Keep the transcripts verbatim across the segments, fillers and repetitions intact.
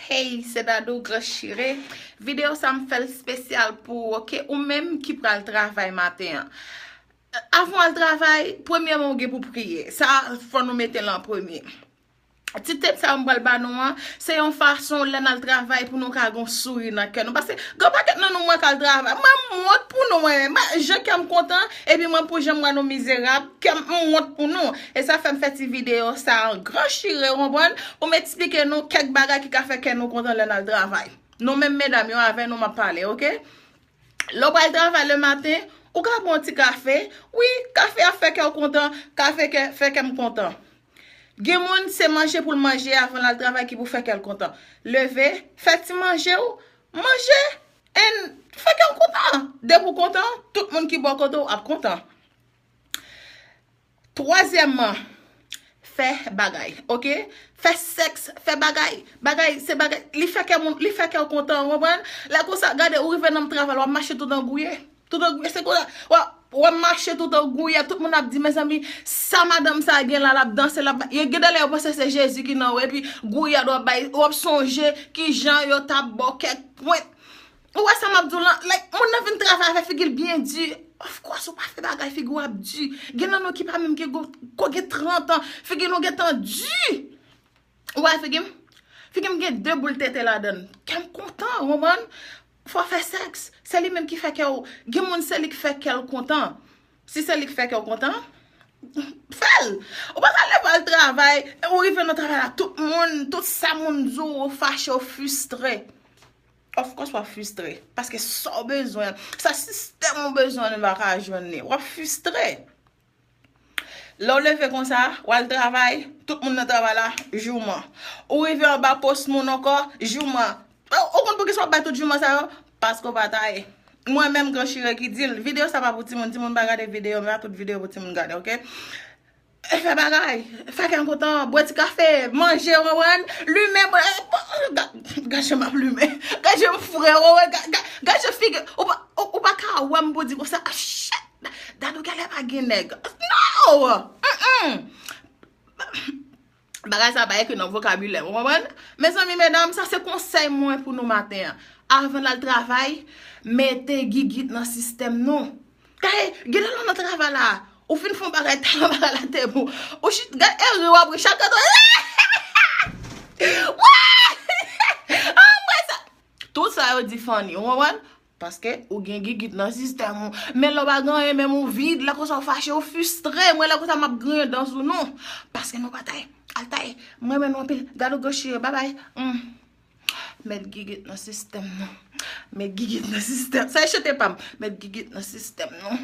Hey, se Dadou Gran Chire. Videyo sa m fè l espesyal pou ou, oke? Ou menm ki pral travay maten an. Avan w al travay, premyèman ou gen pou priye. Sa, fò nou mete l an premye. Ti tip sa yo m pral ba nou an, se yon fason lè n al travay pou nou ka gon souri nan kè nou. Paske gen pakèt nan nou mwen k al travay. Mwen m wont pou nou, mwen. Mwen, jan kè m kontan, epi mwen pou jan m wè nou mizerab, kè m, m wont pou nou. E sa fè m fè ti videyo sa an gran chire, ou konprann? Pou m eksplike nou kèk bagay ki ka fè kè nou kontan lè n al travay. Nou menm medam yo, avè nou m ap pale, oke? Lè w pral travay le maten, ou ka pran yon ti kafe. Wi, kafe a fè kè w kontan, kafe kè, fè kè m kontan. Gen moun, se manje pou l manje avan l al travay ki pou fè kè l kontan. Leve, fè ti manje w, manje, and fè kè w kontan. Depi w kontan, tout moun ki bò kote w ap kontan. Twazyèmman, fè bagay, oke? Fè sèks, fè bagay. Bagay, se bagay, li fè kè moun, li fè kè w kontan, ou konprann? Lè konsa, gade, ou rive nan travay, w ap mache toutan gouye. Toutan gouye, se konsa. W ap, w ap mache toutan gouye, tout moun ap di, mezanmi, sa madanm sa gen la, l ap danse, l ap, yo gen de lè yo panse se Jezi ki nan yo, epi gouyad w ap bay, w ap sonje kijan yo t ap ba w kèk pwent. Ou wè sa m ap di w lan? Like, moun nan vin travay avè figi l byen di. Of course, ou pa fè bagay, figi w ap di. Gen nan nou ki pa menm gen gwo, ko gen trant an, figi nou gentan di. Ou wè figi m? Figi m gen de boul tete ladan l. Kè m kontan, ou konprann? Fò fè sèks. Se li menm ki fè kè w. Gen moun se li k fè kè l kontan. Si se li k fè kè w kontan, fè l. Ou pa ka leve al travay, ou rive nan travay la, tout moun, tout sa moun di w, ou fache, ou fristre. Of course, w ap fristre. Paske sa w bezwen an, sa sistèm ou bezwen an, ou pa ka jwenn li. W ap fristre. Lè w leve konsa, w al travay, tout moun nan travay la, jouman. Ou rive anba pòs moun ankò, jouman. Ou, ou konn poukisa w ap bay tout jouman sa yo? Paske w pa taye. Mwen menm, Gran Chire ki di l, videyo sa pa pou timoun, timoun pa gade videyo, men pa tout videyo pou timoun gade, oke? Fè bagay, fè kè m kontan, bwè ti kafe, manje, w konprann? Limen, bwè, gad, gad jan m ap limen, gad jan m fre, w wè, gad, gad, gad jan figi, ou pa, ou, ou pa ka wè m pou di konsa, ah, shit, Dadou genlè pa gen nèg. No! Mm-mm. Bagay sa pa ekri nan vokabilè, w konprann? Mezanmi, medam, sa se konsèy mwen pou nou maten an. Avan n al travay, mete gigit nan sistèm nou. Kay, gen lè lè w nan travay la, ou fin fè yon bagay, talon bagay la te bon. Ou chit, gad, e ri w ap ri chak tan. Wè! Anmwey sa. Tout sa yo di funny, ou konprann? Paske ou gen gigit nan sistèm ou. Men lè w pa gen anyen, menm ou vid, lè konsa w fache, ou fristre. Mwen lè konsa m ap griyen dan sou nou. Paske nou pa taye. Al taye. Mwen renmen nou anpil. Dadou Gran Chire, babay. Mm. Met gigit nan sistèm nou. Met gigit nan sistèm. Sa e chante pa m. Met gigit nan sistèm nou.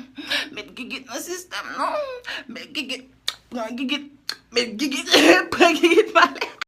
Met gigit nan sistèm nou. Met gigit. Pran gigit. Met gigit. Pran gigit pale.